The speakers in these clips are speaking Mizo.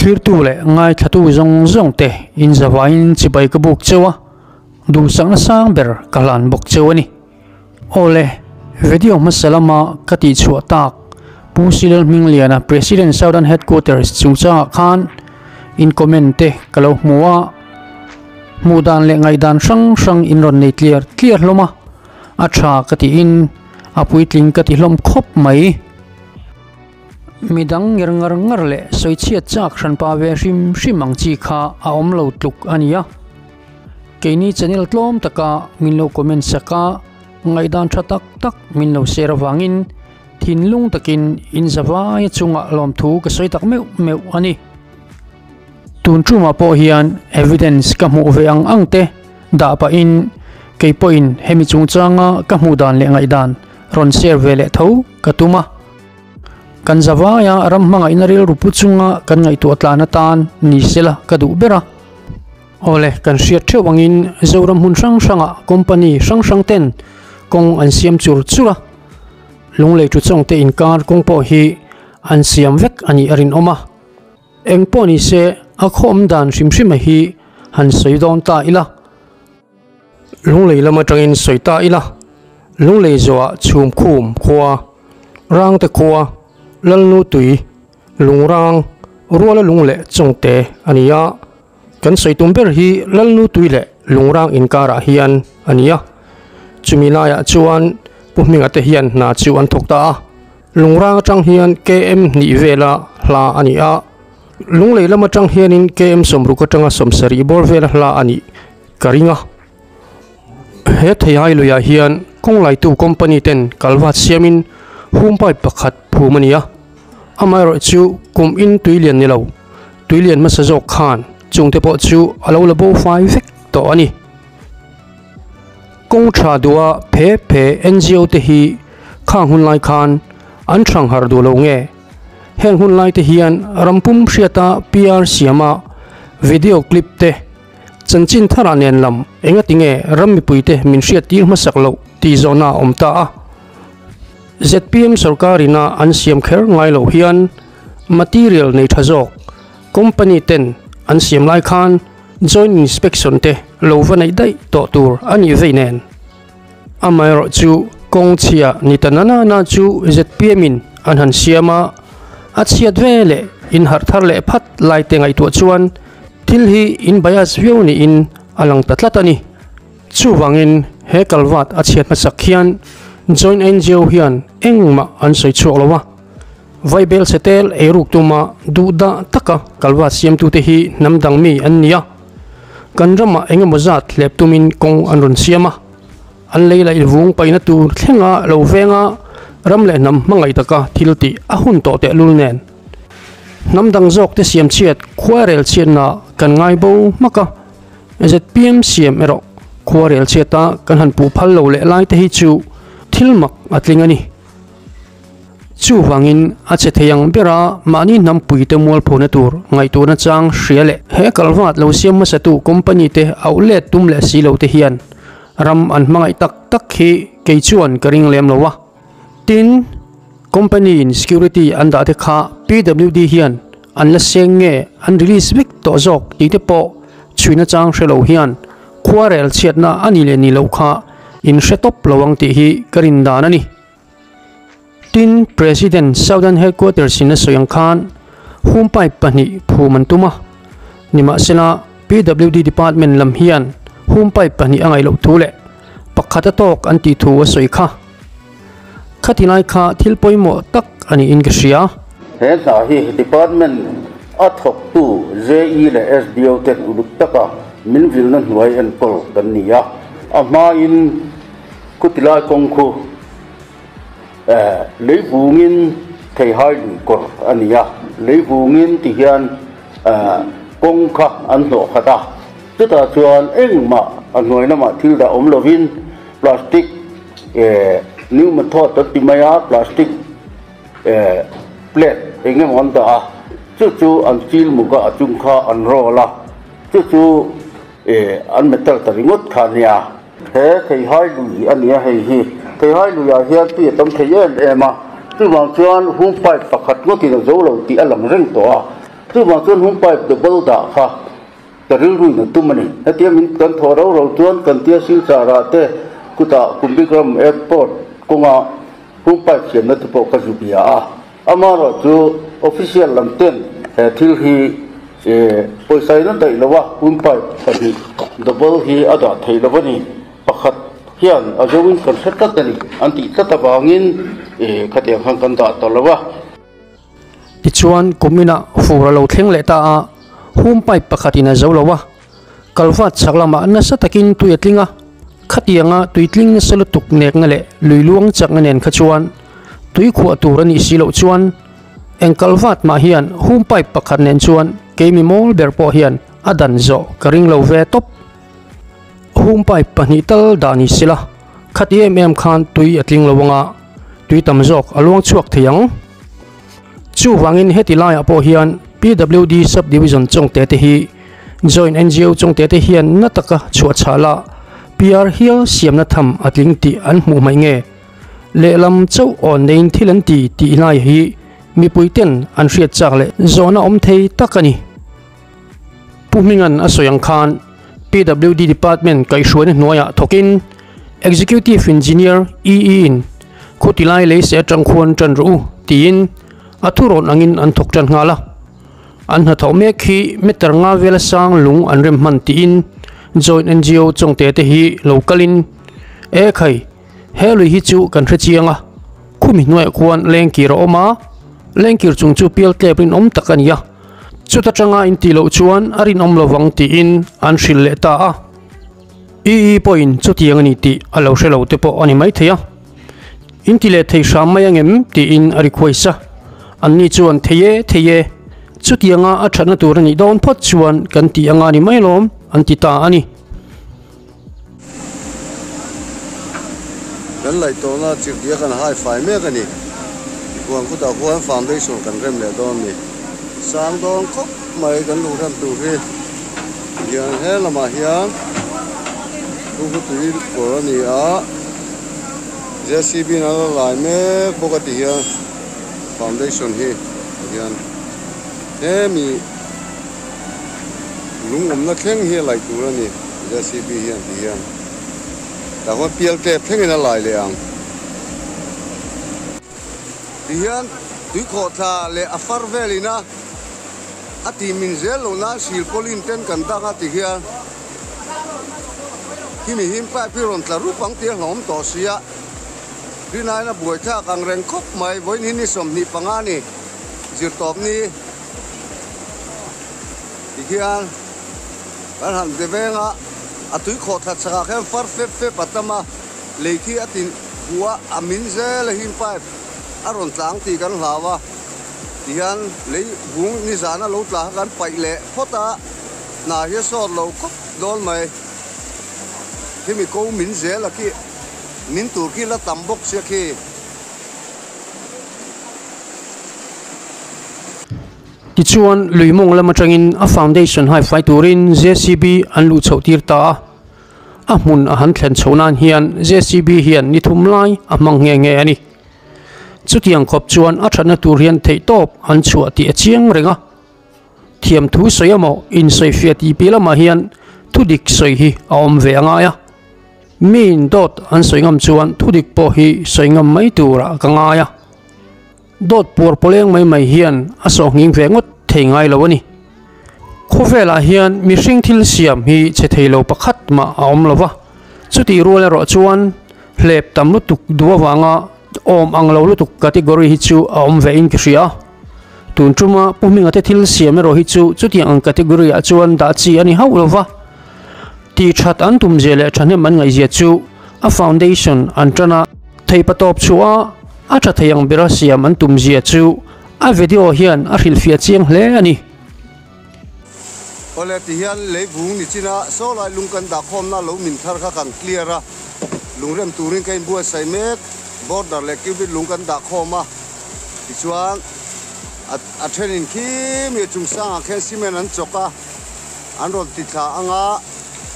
Thlirtu leh ngaithlatu zawng zawng te in zavaiin chibai ka buk cheu a, duhsakna sang ber ka hlan bawk cheu a ni. Awle, video hmasa lama ka tihchhuah tak Pu Silal Hmingliana President Southern Headquarters chungchangah khan in comment te ka lo hmu a, hmuh dan leh ngaihdan hrang hrang in rawn nei tliar tliar hlawm a, a tha ka tiin a puitling ka ti hlawm khawp mai. Midang nger ngar ngar leh sawichhiat chak hranpa ve hrim hrim ang chi kha a awm lo tluk a nia. Keini channel tlawm taka min lo comment sak a, ngaihdan tha tak tak min lo share avangin thinlung takin in zavaia chungah lawmthu ka sawi tak meuh meuh a ni. Tun tumah pawh hian evidence ka hmuh ve ang ang te dah pahin kei pawhin hemi chungchanga ka hmuh dan leh ngaihdan rawn share ve leh tho ka tum a. Kan zavaia ram hmangaihna rilru pu chunga kan ngaihtuah tlan atan ni sela ka duh ber a. Awle, kan hriat theuh angin Zoram hmun hrang hrangah company hrang hrang ten kawng an siam chur chur a. Lunglei thu chawng te inkar kawng pawh hi an siam vek a nih a rinawm a. Eng pawh ni se a khawm dan hrim hrim a hi han sawi dawn ta ila. Lunglei lam atangin sawi ta ila. Lunglei zawhah chhum khum khua, Rangte khua, Lalnu tui, Lungrang, Ruala lung leh Chawngte a ni a. Kan sawi tum ber hi Lalnu tui leh Lungrang inkarah hian a ni a. Chumi laiah chuan Pu Hminga te hian hna chu an thawk ta a. Lungrang atang hian KM hnih vela hla a ni a, Lunglei lam atang hianin KM 60 atanga 70 bawr vela hla a nih ka ring a. He theihai luiah hian kawng laitu company ten kalvat siamin hum pipe pakhat phum a ni a, amaherawh chu kum in tuilian ni lo, tuilian hmasa zawk khan chungte pawh chu a lo la bo fai vek tawh a ni. Kawng tha duha phe phe NGO te hi khang hun lai khan an thang har duh lo nge? Heng hun lai te hian rampum hriata PR siama video clip te chanchin tharah nen lam engati nge ram mipui te min hriat tir hmasak loh tih zawhna a awm ta a. Zpm sorkarina an siam kher ngai loh hian material nei tha zawk company ten an siam lai khan Joint inspection te lo va neih daih tawh tur a nih vei nen. Amaherawh chu kawng chhia ni ta nana na chu zpm in an han siam a, a chhiat ve leh in harh thar leh phat lai te ngaihtuah chuan thil hi in bias viau niin a lang ta tlat a ni. Chuvangin he kalvat a chhiat hmasak hian joint ngo hian engmah an sawi chhuak lo a. Vaibel Setel eiruk tuma duhdah taka kalva siamtute hi hnam dang mi an ni a, kan ramah eng emaw zat hlep tumin kawng an rawn siam a, an lei laih vung paihna tur thlenga lo venga ram leh hnam hmangaih taka thil tih a hun tawh tehlul nen. Hnam dang zawkte siam chhiat khuarel chhiatna kan ngai bo hmak a, zpm siam erawh khuarel chhiata kan han puh phal lo leh laite hi chu thil mak a tling a ni. Chuvangin a che thei ang bera mahni hnampuite mualphona tur ngaihtuahna chang hria leh he kalvat lo siam hmasatu company te auh let tum leh si lo te hian ram an hmangaih tak tak hi kei chuan ka ring lem lo a. Tin, company in security an dah te kha PWD hian an la seng nge an release vek tawh zawk tih te pawh chhuina chang hre lo hian khuarel chhiatna a ni leh ni lo kha in hre tawp lo ang tih hi ka rin dan a ni. Tin, President Southern Headquarters in a sawi ang khan home pipe pahnih phum an tum a, nimahsela PWD Department lam hian home pipe pahnih a ngaih loh thu leh pakhat a tawk an tih thu a sawi kha. Khati lai kha thil pawimawh tak a niin ka hria. He hna hi Department a thawktu JE leh SDO ten uluk taka min vilna hnuai enkawl kan ni a, a hmain khutilai kawng khu Leivungin theihai lui kawr a ni a, leivungin ti hian kawng kha an hnawh khat a, chutah chuan engmah a hnuai lamah thil dah awm lovin plastic new method an ti mai a, plastic plate eng emaw an dah a, chu chu an chil muk a, a chung kha an roll a, chu chu an metal ta ringawt kha a nia. He theihai lui a ni a, hei hi theihai luiah hian tui a tam thei em em a, chuvang chuan hung pipe pakhat ngawtin a zo lo tih a lang reng tawh a. Chuvang chuan home pipe double dah kha ka rilruin a tum a ni. Hetia min kan thawh rau rau chuan kan tia Silchar ah te kutah Kumbikram airport kawnga home pipe siamna te pawh ka zu bia a. Amaherawh chu official lam ten he thil hi pawisa in a daih lo a, home pipe pahnih double hi a dah theih lo a ni. Pakhat hian a zo in kan hre tlat a ni an tih tlat avangin khatiang khan kan dah ta lo a. Tichuan kum inah fur a lo thleng leh ta a, home pipe pakhatin a zo lo a, kalvat chhak lamah nasa takin tui a tling a, khatianga tui tling nasa lutuk nekna leh lui luang chakna nen kha chuan tui khuah tur a nih si loh chuan eng kalvat mah hian home pipe pakhat nen chuan keimi mawl ber pawh hian a dan zawh ka ring lo ve tawp. Home pipe pahnih tal dah ni sila, khati em em khan tui a tling lo anga tui tam zawk a luang chhuak thei ang. Chuvangin heti laiah pawh hian PWD Sub Division chawngte te hi Joint NGO chawngte te hian na taka chhuah chhala PR hial siamna tham a tling tih an hmuh hmaih nge? Lehlam chauh awn neiin thil an ti tih lai hi mipui ten an hriat chak leh zawhna awm thei tak a ni. Pu Hminga'n a sawi ang khan PWD Department kaihhruaina hnuaiah thawkin Executive Engineer, EE, in khuti lai lei se atang khuan tan rawh u tiin a thurawn angin an thawk tan nghal a. An hnathawh mek hi meter nga vela sang lung an rem hman tiin Joint NGO chawngte te hi lo kalin, E khai, he lui hi chu kan hre chiang a, khumi hnuaiah khuan lengkir a awm a, lengkir chung chu pial tlep rinawm tak a ni a, chuta tanga in tih loh chuan a rinawm lovang tiin an hrilh leh ta a. EE pawhin chutiang a ni tih a lo hre lo te pawh a ni maithei a. In ti leh thei hram mai angem tiin a request a. Anni chuan thei e, thei e, chutianga a thatna tur a nih dawn phawt chuan kan tih anga ni mai alawm an ti ta a ni. Kan laih tawhna chirhdia kan hai fai mek a ni. Tichuan khutah khuan foundation kan rem leh dawn a ni. Sang dawn khawp mai kan luh rem tur hi. Hian he lamah hian thu tui kawr a ni a, JCB in a la lai mek bawk a ti hian foundation hi tihian hemi lung awmna thleng hi a laih tur a ni JCB hian ti hian tah khuan pial tep thlengin a lai leh ang ti hian tuikhawhthla leh a far velin a. A tih min zel loh nan sil pawlin ten kan dang a ti hian khimi him pipe hi rawn tla rup ang tih a hlawm tawh sia. Rinain a buai thlak ang reng khawp mai vawiin hi ni 25 ni zirtawp ni ti hian kan han be veng a, a tui khawh thla chhakah khian far fep fep a tam a, lei khi a ti huh a, a min zel a him pipe a rawn tla ang tih kan hlau a. Tihian lei bung nizana lo tla kha kan paih leh phawt a, hna hi a sawt lo khawp dawn mai. Khimi ko min zel a khi, min tur khi la tam bawk sia khi. Tichuan, lui mawng lam atangin a foundation hai fai turin JCB an luh chhoh tir ta a, a hmun a han thlen chhoh nan hian JCB hian ni thum lai a hmang nghe nghe a ni. Chutiang khawp chuan a thatna tur hian theihtawp an chhuah tih a chiang reng a. Thiam thu sawi emaw insawifiah tih piah lamah hian thudik sawi hi a awm ve a ngai a. Miin dawt an sawi ngam chuan thudik pawh hi sawi ngam mai turah ka ngai a. Dawt puar pawleng mai mai hian a sawh nghing ve ngawt thei ngai lo a ni. Khawvelah hian mihring thil siam hi che thei lo pakhat mah a awm lo va, chutih rual erawh chuan hlep tam lutuk duh avanga awm ang lo lutuk category hi chu a awm ve in ka hria. Tun tuma Pu Hminga te thil siam erawh hi chu chutiang ang category ah chuan dah chi a ni hauh lo va. Tih that an tum zia leh thahnem an ngaihzia chu a foundation an tan a, theihpa tawp chhuah a a tha thei ang bera siam an tum zia chu a video hian a hrilhfiah chiang hle a ni. Awle ti hian lei vung ni chin a, saw lai lung kan dah khawmna lo min thar kha kan clear a, lung rem turin ka inbuatsaih mek, border leh cubit lung kan dah khawm a, tichuan a thenin khi mi chung sangah khian cement an chawk a, an rawn ti thla ang a,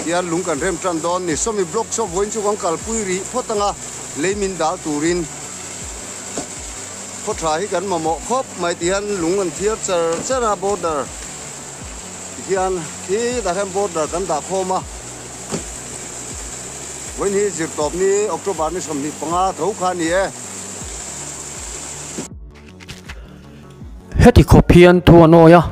tihian lung kan rem tan dawn ni, sawmi block saw vawiin chu kan kalpui rih phawt ang a, lei min dal turin. Khaw tha hi kan mamawh khawp mai ti hian lung an thiar char char a border ti hian khi tah hian border kan dah khawm a vawiin hi zirtawp ni October ni 25 tho kha a ni e. Heti khawp hian thu an awi a,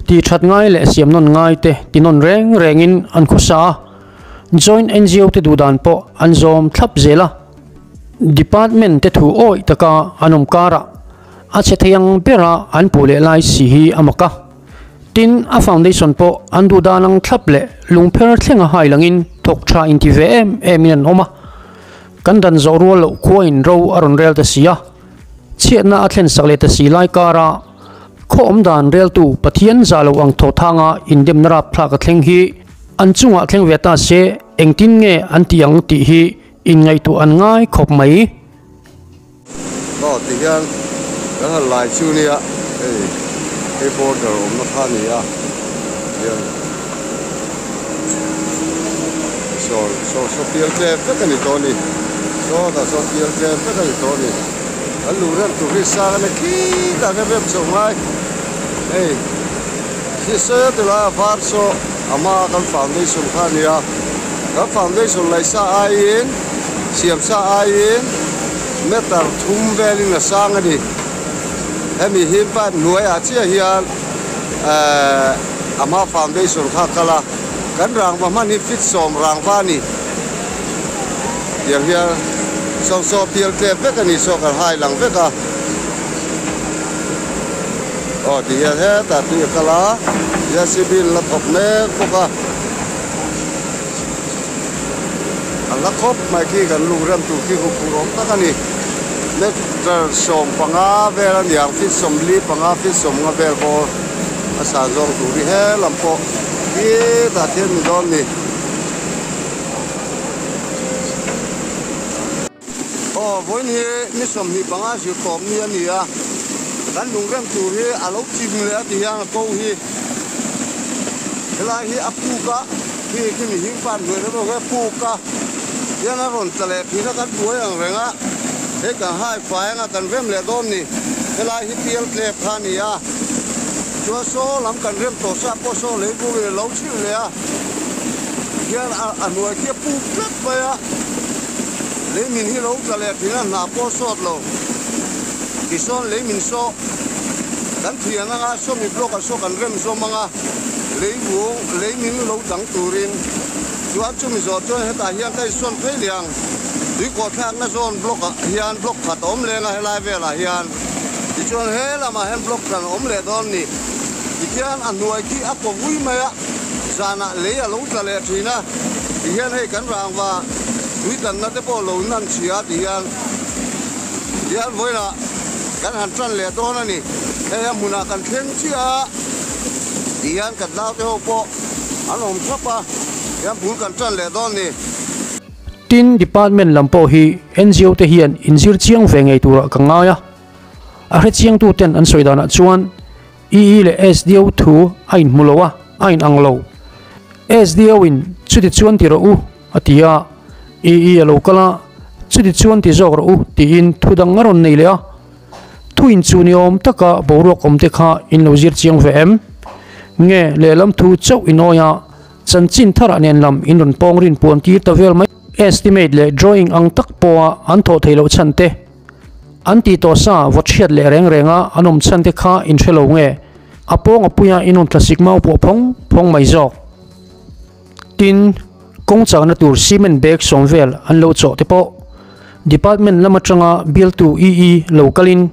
tih that ngai leh siam nawn ngai te ti nawn reng rengin an khawsa a, Joint NGO te duhdan pawh an zawm thlap zel a. Department te thu awih taka an awm karah a chhe thei ang bera an puh leh lai si hi a mak a. Tin, a foundation pawh an duh dan ang thlap leh lungpher thleng a hai langin thawk tha inti ve em em in an awm a. Kan dan zawh rual loh khuain ro a rawn rel ta si a, chhiatna a thlen sak leh ta si lai kara khaw awm dan reltu Pathian zah lo ang thaw thanga indemna rapthlak a thleng hi an chungah thleng ve ta se engtin nge an tih ang tih hi Inngaihtuah an ngai khawp mai. Aw ti hian kan han lai chu nia hei hei border awmna kha a ni a hian saw saw saw pial tlem vek a ni tawh a ni sawtah saw pial tlem vek a ni tawh a ni kan luh rem tur hi sang a ni khitah khian rem chho ngai hei khi sawi ti lai a var saw a hmaa kan foundation kha a ni a. Kan foundation laih sa aiin siam sa aiin meter thum velin a sang a ni. Hemi hi pipe hnuaiah chiah hian ehh a hma foundation kha a kal a, kan rangva hman hi feet sawm rangva a ni. Tiang hian sawmsaw pial tlep vek a ni saw kan hai lang vek a. Aw ti hian hetah tui a kal a, JCB in la thawk mek bawk a. A hla khawp mai khi kan lung rem tur khi huphurh awm tak a ni. Meter 15 vel a niang feet 45 feet 50 vel bawr a san zawng tur hi he lam pawh khitah thian ni dawn ni. Aw, vawiin hi ni 25 zir tawp ni a ni a, kan lungrem tur hi a lo chim leh a ti hian a ko hi helai hi a puk a, khi khi mihring pan hnuai deuh deuh hi a puk a, hian a rawn tla leh thin a kan buai ang reng a, hei kan hai fai anga kan rem leh dawn ni, helai hi pial tlep kha a ni a, chuan saw lam kan rem tawh sa pawh saw lei bungin a lo chhilh leh a, hian a hnuai khi a puk tlat mai a. Lei min hi lo tla leh thin a hna pawh sawt lo. Tisawn lei min saw kan thian anga sawmi block ah saw kan rem zawm anga lei vung lei min lo dang turin chuan chumi zawh chuan hetah hian ka insawn phei leh ang. Tuikawh thlakna zawn block ah hian block khat a awm leng a helai velah hian tichuan he lamah hian block hran a awm leh dawn ni. Tikhian a hnuai khi a kaw vui mai a. Zanah lei a lo tla leh thin a, ti hian hei kan rangva tui tanna te pawh lo nan chhia ti hian tihian vawiinah kan han tan leh dawn a ni. Hei a hmunah kan thleng chiah a, ti hian kan naute ho pawh an awm thap a, tihian bul kan tan leh dawn a ni. Tin, Department lam pawh hi NGO te hian inzir chiang ve ngei turah ka ngai a, a hrechiangtu ten an sawi danah chuan EE leh SDO thu a inhmu lo a, a inang lo. SDO in chuti chuan ti rawh u a ti a, EE a lo kal a, chuti chuan ti zawk rawh u tiin thu dang a rawn nei leh a. Thu inchu ni awm taka boruak awm te kha in lo zir chiang ve em? Nge lehlam thu chauh inawi a, chanchin tharah nen lam in rawn pawng rin puan tir ta vel mai. Estimate leh drawing ang tak pawha an thawh theih loh chhan te. An tih tawh sa vaw chhiat leh reng reng a an awm chhan te kha in hre lo nge? A pawng a puia in rawn tlasik mau pawh phawng phawng mai zawk. Tin, kawng chakna tur cement bag sawm vel an lo chawh te pawh Department lam atanga bialtu EE lo kalin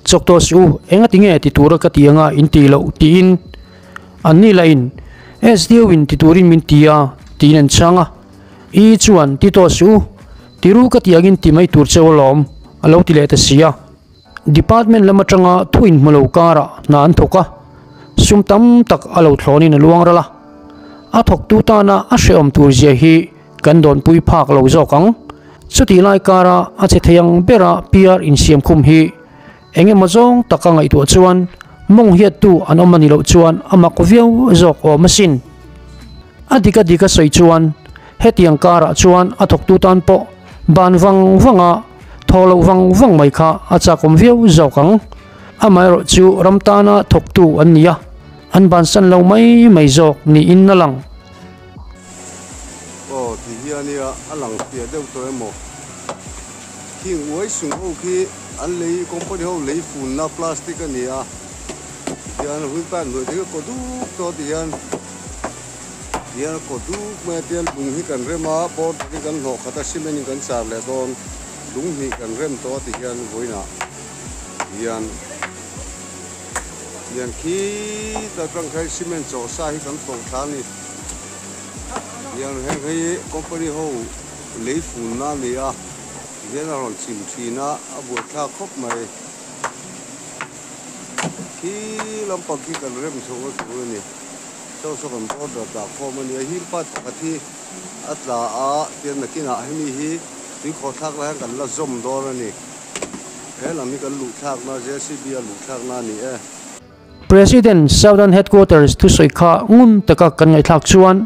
chawk tawh suh u, engati nge ti tura ka ti anga in tih loh tiin an ni lah in SDO in ti turin min ti a tiin an chhang a. I chuan ti tawh suh u, ti ru ka ti angin ti mai tur cheu alawm, a lo ti leh ta si a. Department lam atanga thu inhmu lo karah hna an thawk a, sum tam tak a lo thlawnin a luang ral a. A thawktu tana a hrehawm tur zia hi kan dawnpui phak lo zawk ang. Chutih lai kara a che thei ang bera PR insiam khum hi eng emaw zawng taka ngaihtuah chuan mawng hiattu an awm a ni loh chuan a mak viau zawk awm asin. A dik a dik a sawi chuan hetiang karah chuan a thawktu tan pawh ban vang vanga Thawh loh vang vang mai kha a chakawm viau zawk ang. Amaherawhchu ram tana thawktu an ni a, an bansan lo mai mai zawk niin a lang. Aw ti hi a nia, a lang fiah deuh tawh emaw? Khing uai sung ho khi an lei company ho lei funna plastic a ni a, tihian hun pan hnuai te hi kaw duk tawh tihian tihian a kaw duk mai a tihian lung hi kan rem a border hi kan hlawh khat a cement in kan char leh dawn lung hnih kan rem tawh a tihian vawiinah tihian tihian khitah atang khan cement chawh sa hi kan tawh thla a ni tihian heng hi company ho lei funna a ni a tihian a rawn chim thin a a buaithlak khawp mai. Khi lampang khi kan rem chho na tur a ni. Saw saw kan border dah khawm a ni a, him part pakhat hi a tla a, tian nakinah hemi hi tui khawh thlak lai hian kan la zawm dawn a ni. He lam hi kan luh thlakna JCB a luh thlakna a ni e. President Southern Headquarters thusawi kha ngun taka kan ngaihthlak chuan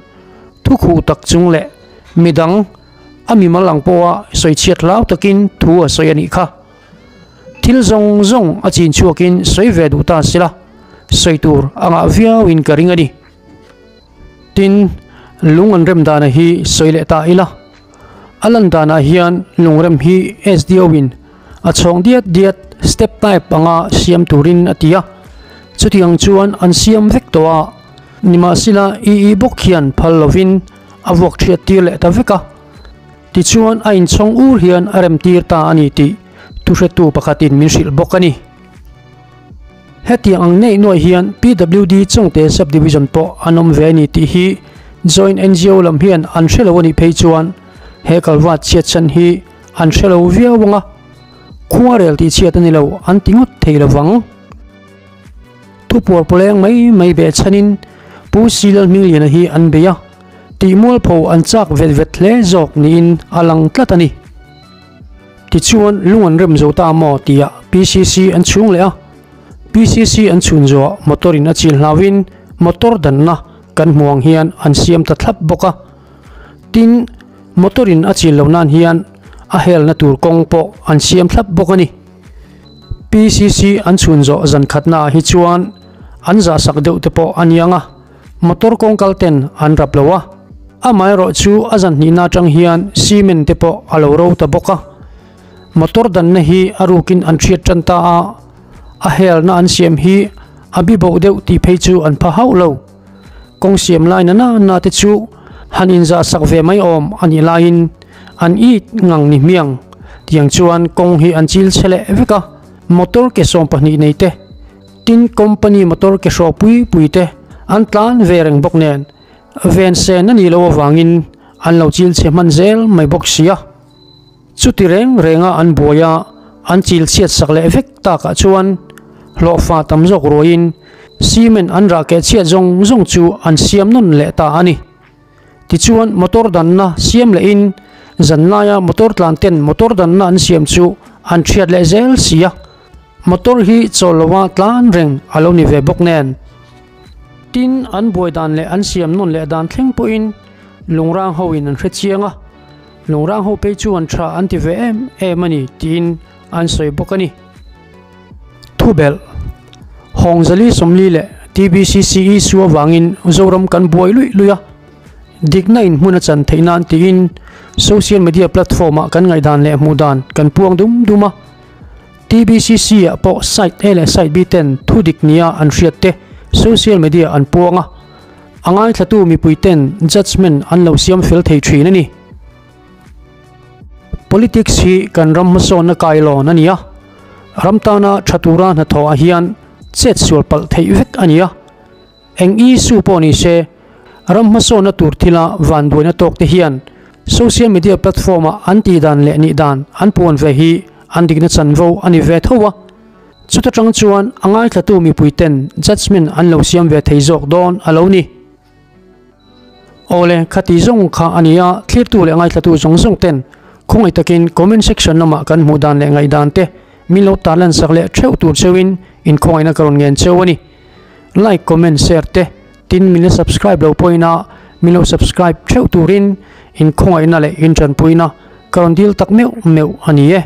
thukhuh tak chung leh midang a mimal ang pawha sawichhiat hlau takin thu a sawi a nih kha. Thil zawng zawng a chin chhuakin sawi ve duh ta sila, sawi tur a ngah viauin ka ring a ni. Tin, lung an rem dana hi sawi leh ta ila. A lan danah hian lungrem hi SDO-in a chhawng diat diat step type anga siam turin a ti a, chutiang chuan an siam vek tawh a, nimahsela EE bawk hian phal lovin a vuak thiat tir leh ta vek a. Tichuan a inchhawng ur hian a remtir ta a ni tih thuhretu pakhatin min hrilh bawk a ni. Hetiang ang neih nuaih hian PWD Chawngte Sub-Division pawh an awm ve a ni tih hi Joint NGO lam hian an hre lo a nih phei chuan he kalvat chhiatchhan hi an hre lo viau ang a, khuarel tihchhiat a ni lo an ti ngawt thei lo vang. Thupuar pawleng mai mai behchhanin Pu Silalhmingliana hi an bei a. Tih mualpho an chak vet vet hle zawk niin a lang tlat a ni. Tichuan lung an rem zo ta maw tia PCC an chhung leh a, PCC an chhun zawh motor in a chil hlauhin motor danna kan hmu ang hian an siam ta thlap bawk a. Tin, motor in a chil loh nan hian a helna tur kawng pawh an siam thlap bawk a ni. PCC an chhun zawh zan khatnaah hi chuan an zahsak deuh te pawh a niang a. Motor kawngkal ten an rap lo a, amaherawh chu a zan hnihna atang hian cement te pawh a lo ro ta bawk a. Motor danna hi a rukin an hriat tan ta a, a helna an siam hi a bi boh deuh tih phei chu an pha hauh lo. Kawng siam lai na na na te chu han inzah sak ve mai awm a nih laiin an it ngang ni hmiang tiang chuan kawng hi an chil chhe leh vek a, motor ke 12 nei te, Tin, company motor ke hrawh pui pui te an tlan ve reng bawk nen ven sen a nih loh avangin an lo chil chhe hman zel mai bawk si a. Chuti reng renga an buai a, an chil chhiat sak leh vek takah chuan hlawhfa tam zawk ruaiin cement an rah keh chhiat zawng zawng chu an siam nawn leh ta a ni. Tichuan motor danna siam lehin zanlaia motor tlan ten motor danna an siam chu an thiat leh zel si a. Motor hi chawl loa tlan reng a lo ni ve bawk nen. Tin, an buai dan leh an siam nawn leh dan thleng pawhin Lungrang hoin an hre chiang a, Lungrang ho phei chu an tha an ti ve em em a ni tiin an sawi bawk a ni. Thubelh, Hawngzali 40 leh TBCCE su avangin Zoram kan buai luih luih a, dikna in hmun a chan theih nan tiin social media platform ah kan ngaihdan leh hmuh dan kan puang dum dum a. TBCC ah pawh site A leh site B ten thu dik nia an hriat te social media an puang a, a ngaithlatu mipui ten judgement an lo siam fel thei thin a ni. Politics hi kan ram hmasawnna kailawn a ni a, ram tana tha tura hnathawh ah hian chet sual palh theih vek a ni a, Eng issue pawh ni se, ram hmasawnna tur thila vanduaina tawk te hian social media platform ah an tih dan leh nih dan an puan ve hi an dikna chanvo a ni ve tho a. Chuta tang chuan a ngaithlatu mipui ten judgement an lo siam ve thei zawk dawn a lo ni. Awle, khati zawng kha a ni a, thlirtu leh ngaithlatu zawng zawng ten khawngaih takin comment section lamah kan hmuh dan leh ngaihdan te min lo tarlan sak leh theuh tur cheuhin inkhawngaihna ka rawn ngen cheu a ni. Like comment share te tin min la subscribe lo pawhin a min lo subscribe theuh turin in khawngaihna leh in tanpuina ka rawn dil tak meuh meuh a ni e.